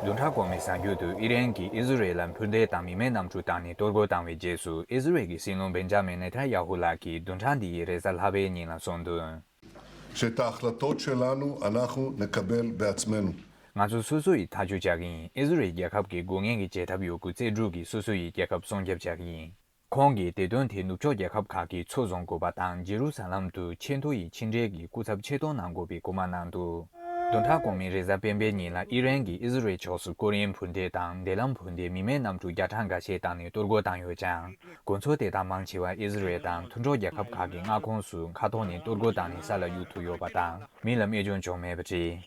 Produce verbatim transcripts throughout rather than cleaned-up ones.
བདུན་ཕྲག་གོང་མའི་གཟའ་མཇུག་ཏུ་ཨི་རན་གྱིས་ཨི་ཟི་རེལ་ལ་འཕུར་མདེལ་དང་མི་མེད་གནམ་གྲུ་བཏང་ནས་གཏོར་རྒོལ་བཏང་བའི་རྗེས་སུ། ཨི་ཟི་རེལ་གྱི་སྲིད་བློན་བེན་ཇ་མིན་ནེ་ཐན་ཡ་ཧུ་ལགས་ཀྱིས་བདུན་ཕྲག་འདི་ཡི་རེས་གཟའ་ལྷག་པའི་ཉིན་ལ་གསུངས་དོན། שאת ההחלטות שלנו אנחנו נקבל בעצמנו. ང་ཚོ་སོ་སོ་ཡིས་ཐག་གཅོད་བྱ་གི་ཡིན། ཨི་ཟི་རེལ་རྒྱལ་ཁབ་ཀྱི་དགོས་ངེས་ཀྱི་བྱེད་ཐབས་ཡོད་རྒུ་རྩལ་སྤྲུགས་ཀྱིས་སོ་སོ་ཡི་རྒྱལ་ཁབ་སྲུང་སྐྱོབ་བྱ་གི་ཡིན། ཁོང་གིས་དེ་དོན་དེ་ནུབ་ཕྱོགས་རྒྱལ་ཁབ་ཁག་གིས་ཚུར་བཟུང་དགོས་པ་དང་། ཇེ་རུ་ས་ལམ་དུ་ཆེས་མཐོ་ཡི་ཕྱི་འབྲེལ་གྱི་སྐུ་ཚབ་ཆེད་གཏོང་གནང་དགོས་པའི་སྐུལ་མ་གནང་འདུག་བདུན་ཕྲག་གོང་མའི་རེས་གཟའ་སྤེན་པའི་ཉིན་ལ་ཨི་རན་གྱིས་ཨི་ཟི་རེལ་ཕྱོགས་སུ་ཀོ་རི་ཡན་འཕུར་མདེལ་དང་། བདེ་ལམ་འཕུར་མདེལ། མི་མེད་གནམ་གྲུ་བརྒྱ་ཕྲག་འགའ་ཤས་བཏང་ནས་གཏོར་རྒོལ་བཏང་ཡོད་ཀྱང་། དགོང་ཚོགས་དེ་དག་མང་ཆེ་བ་ཨི་ཟི་རེལ་དང་མཐུན་གྲོགས་རྒྱལ་ཁབ་ཁག་གི་མངའ་ཁོངས་སུ་མཁའ་ཐོག་ནས་གཏོར་རྒོལ་བཏང་ནས་ས་ལ་གཡུག་ཐུབ་ཡོད་པ་དང་། མི་ལ་རྨས་སྐྱོན་བྱུང་མེད་པ་རེད།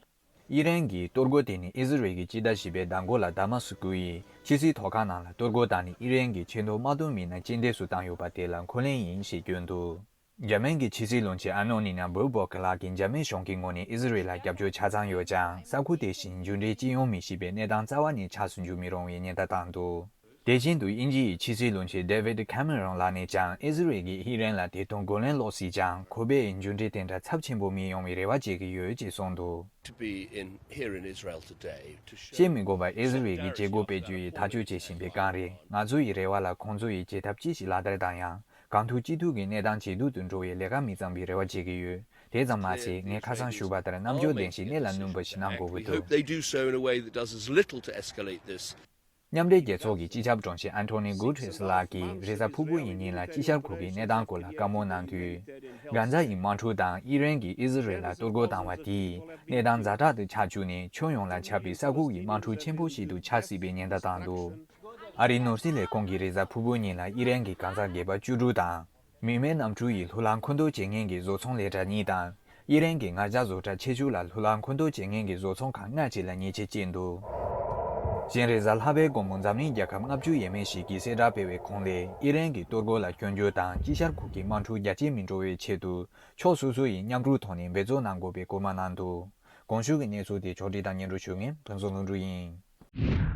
ཨི་རན་གྱི་གཏོར་རྒོལ་དེ་ནི་ཨི་ཟི་རེལ་གྱིས་སྤྱི་ཟླ་བཞི་པའི་ཟླ་མགོ་ལ་དཱ་མ་སི་ཀུ་ཡི་ཕྱི་སྲིད་ཐོག་ཁང་ནང་ལ་གཏོར་རྒོལ་བཏང་ནས་ཨི་རན་གྱི་ཆེས་མཐོའི་དམག་དོན་མི་སྣ་རྐྱེན་འདས་སུ་བཏང་ཡོད་པ་དེ་ལ་འཁོན་ལན་ཡིན་ཞེས་བསྐྱོན་འདུག་འཇར་མན་གྱི་ཕྱི་སྲིད་བློན་ཆེན་ཨན་ནོ་ནི་ན་བྷུ་བྷོ་ཁི་ལགས་ཀྱིས་འཇར་མན་གཞུང་གི་ངོས་ནས་ཨི་ཟི་རེལ་ལ་རྒྱབ་སྐྱོར་ཆ་ཚང་ཡོད་ཀྱང་། ས་ཁུལ་དེ་བཞིན་མཇུག་འབྲས་ཅི་ཡོང་མི་ཤེས་པའི་གནས་སྟངས་རྩ་བ་ནས་ཆགས་སུ་འཇུག་མི་རུང་བའི་ཉེན་བརྡ་བཏང་འདུག་དེ་བཞིན་དུ་དབྱིན་ཇི་ཡི་ཕྱི་སྲིད་བློན་ཆེན་ཌེ་ཝིད་ཁེ་མེ་རོན་ལགས་ནས་ཀྱང་ཨི་ཟི་རེལ་གྱིས་ཨི་རན་ལ་དེ་དོན་རྒོལ་ལན་སློག་སྲིད་ཀྱང་། ཁོ་པས་མཇུག་འབྲས་དེ་འདྲ་ཚབས་ཆེན་པོ་མི་ཡོང་བའི་རེ་བ་བྱེད་ཀྱི་ཡོད་ཅེས་གསུངས་འདུག to be in here in Israel today to show བཤད་མི་དགོས་པར་ཨི་ཟི་རེལ་གྱིས་བྱེད་སྒོ་སྤེལ་རྒྱུ་ཡི་ཐག་གཅོད་བྱེད་བཞིན་པའི་སྒང་རེད། ང་ཚོ་ཡི་རེ་བ་ལ་ཁོང་ཚོ་ཡིས་བྱེད་ཐབས་ཅི་ཞིག་ལག་བསྟར་དང་། ཡང་གང་ཐུབ་ཅི་ཐུབ་ཀྱིས་གནས་སྟངས་ཇེ་སྡུག་ཏུ་འགྲོ་བའི་ལས་ཀ་མི་གཙང་བའི་རེ་བ་བྱེད་ཀྱི་ཡོད། དེ་ཙམ་མ་ཟད། ངས་ཁ་སང་ཞུས་པ་ལྟར་རྣམ་འགྱུར་ལྡན་ཞིང་གནད་ལ་སྣུན་པ་ཞིག་གནང་དགོས་ཀྱི་འདུག Hope they do so in a way that does as little to escalate this. མཉམ་འབྲེལ་རྒྱལ་ཚོགས་ཀྱི་སྤྱི་ཁྱབ་དྲུང་ཆེ་ཨན་ཐོ་ནི་གུ་ཏྲེས་ལགས་ཀྱིས་རེས་གཟའ་ཕུར་བུ་ཡི་ཉིན་ལ་དཀྱིལ་ཤར་ཁུལ་གྱི་གནས་སྟངས་སྐོར་ལ་བཀའ་མོལ་གནང་དུས། གྷན་ཛ་ཡི་དམག་འཁྲུག་དང་ཨི་རན་གྱིས་ཨི་ཟི་རེལ་ལ་གཏོར་རྒོལ་བཏང་བ་དེས་གནས་སྟངས་ཛ་དྲག་ཏུ་ཆགས་བཅུག་ནས། ཁྱོན་ཡོངས་ལ་ཁྱབ་པའི་ས་ཁུལ་གྱི་དམག་འཁྲུག་ཆེན་པོ་ཞིག་ཏུ་ཆགས་སྲིད་པའི་ཉེན་བརྡ་བཏང་འདུག་ཨ་རིའི་ནོར་སྲིད་ལས་ཁུངས་ཀྱིས་རེས་གཟའ་ཕུར་བུ་ཉིན་ལ་ཨི་རན་གྱི་གང་ཟག་སྒེར་པ་བཅུ་དྲུག་དང་། མི་མེད་གནམ་གྲུ་ཡིས་ལྷུ་ལག་མཁོ་འདོན་བྱེད་མཁན་གྱི་བཟོ་ཚོང་ལས་གྲྭ་གཉིས་དང་། ཨི་རན་གྱི་ངར་ལྕགས་བཟོ་གྲྭ་ཆེ་ཤོས་ལ་ལྷུ་ལག་མཁོ་འདོན་བྱེད་མཁན་གྱི་བཟོ་ཚོང་ཁང་ལྔ་བཅས་ལ་ཉེས་ཆད་བཅད་འདུག་གཞན། རེས་གཟའ་ལྷག་པའི་དགོང་མོ་འཛམ་གླིང་རྒྱལ་ཁབ་ལྔ་བཅུ་ཡས་མས་ཤིག་གིས་གསལ་བསྒྲགས་སྤེལ་བའི་གོང་ལས། ཨི་རན་གྱི་གཏོར་རྒོལ་ལ་སྐྱོན་བརྗོད་དང་། དཀྱིལ་ཤར་ཁུལ་གྱི་དམག་འཁྲུག་རྒྱ་སྐྱེད་མི་འགྲོ་བའི་ཆེད་དུ། ཕྱོགས་སོ་སོ་ཡིས་མཉམ་རུབ་ཐོག་ནས་འབད་བརྩོན་གནང་དགོས་པའི་སྐུལ་མ་གནང་འདུག་གོང་ཞུས་ཀྱི་གནས་ཚུལ་དེ་ཕྱོགས་སྒྲིག་དང་སྙན་སྒྲོན་ཞུ་མཁན་ཕུན་ཚོགས་ལྷུན་གྲུབ་ཡིན།